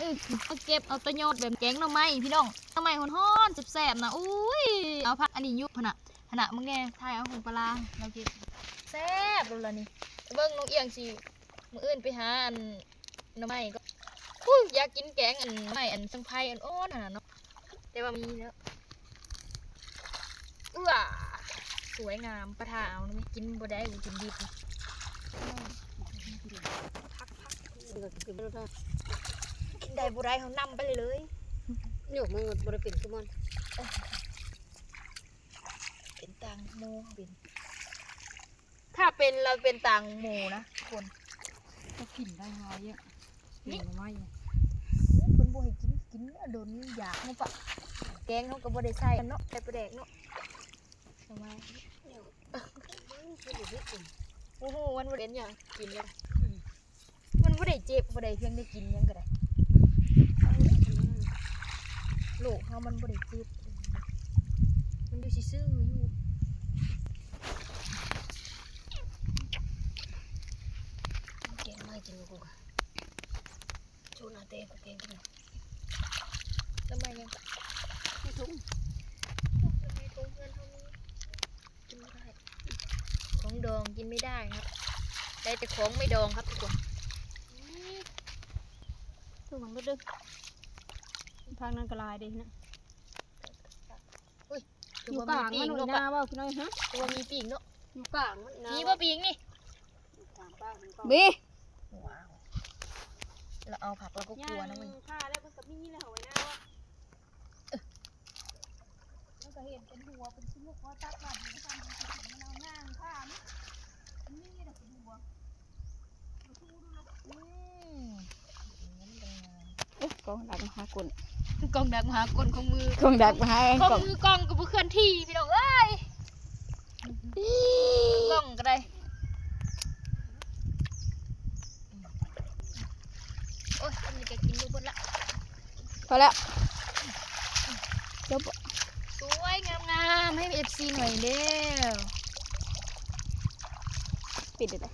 ເອີ ມາເກັບເອົາແຕ່ຍອດ ແບບແກງໜໍ່ໄມ້ພີ່ນ້ອງ ໜໍ່ໄມ້ຮ້ອນໆ ແຊບໆ ນະ. ໂອ້ຍ ເອົາຜັກອັນນີ້ຍຸບຫັ້ນນະ ຫັ້ນນະ ມຶງແດ່ ຖ່າຍເອົາຂອງປາລາ ລາວເກັບ ແຊບໂລດລະນີ້. ເບິ່ງນ້ອງອຽງຊິ ມື້ອື່ນໄປຫາອັນໜໍ່ໄມ້ກໍ ອຸ້ຍ ຢາກກິນແກງອັນໜໍ່ໄມ້ອັນສັງໄພອ່ອນໆ ຫັ້ນນະເນາະ ແຕ່ວ່າມີແລ້ວ. ເອື້ອ ສວຍງາມ ປະທາເອົານະ ກິນບໍ່ໄດ້ ກິນດິບ ກິນໄດ້ບໍ່ໄດ້ ເຮົານຳໄປເລີຍ ໂຍກມືບໍ່ໄດ້ເປັນຄືມັນ ເປັນຕ່າງໝູ່ ເປັນ ຖ້າເປັນລະເປັນຕ່າງໝູ່ນະທຸກຄົນ ກໍກິນໄດ້ຫາຍເຍາະ ນີ້ ກິນໜໍ່ໄມ້ ໂອ້ ເພິ່ນບໍ່ໃຫ້ກິນ ກິນແລ້ວດົນຢາກ ເຮົາປະ ແກງເຮົາກໍບໍ່ໄດ້ໃສ່ເນາະ ໃສ່ປາແດກເນາະ ໜໍ່ໄມ້ ໂອ້ໂຫ ມັນບໍ່ເປັນຫຍັງ ກິນແລ້ວ ອືມ ມັນບໍ່ໄດ້ເຈັບ ບໍ່ໄດ້ ພຽງແຕ່ກິນຫຍັງກໍໄດ້ ໂລກເຮົາມັນບໍ່ໄດ້ເຈັບ ມັນຢູ່ຊື່ໆ ຢູ່ ແກງໜໍ່ໄມ້ກິນ ກູ ໂຊນາເຕ ກູແກງກິນ ໜໍ່ໄມ້ຍັງ ໃນຖົງ ໃນຖົງເຮືອນເຮົາມີ ກິນບໍ່ໄດ້ ຂອງດອງກິນໄມ່ໄດ້ຄັບ ໄດ້ແຕ່ຂອງໄມ່ດອງຄັບທຸກຄົນ ທຸກຄົນເບິ່ງເດີ ພັກນັ້ນກໍຫຼາຍເດ້ນະ ອຸ້ຍ ຢູ່ກາງມັນໜ້ອຍນາ ເວົ້າກິນໜ້ອຍ ຮະ ຄືວ່າມີປີກເນາະ ຢູ່ກາງມັນນາ ມີບໍ່ປີກນີ້ ມີ ວ້າວ ລະເອົາຜັກລະກໍກົວນະ ມັນຂ້າແລ້ວ ມັນກໍມີແລ້ວ ເອົາໄວ້ນາ ມັນກໍເຫັນເປັນຫົວເປັນສະໝຸກ ວ່າຕັດມາດີນຳກັນ ມັນເອົາຍ່າງຂ້າມ ມັນມີແລ້ວເປັນຫົວ ອືມ ເອີ ກ້ອງດັກມະຫາກົນ ກ້ອງດັກມະຫາກົນ ຂອງມື ກ້ອງດັກມະຫາ ຂອງມືກ້ອງກໍບໍ່ເຄື່ອນທີ່ ພີ່ນ້ອງເອີຍ ກ້ອງກໍໄດ້ ໂອ້ຍ ອັນນີ້ກໍກິນບໍ່ເບິດລະ ພໍແລ້ວ ຈົບ ສວຍງາມໆ ໃຫ້ເອັຟຊີໜ້ອຍເດ້ວ ປິດໄດ້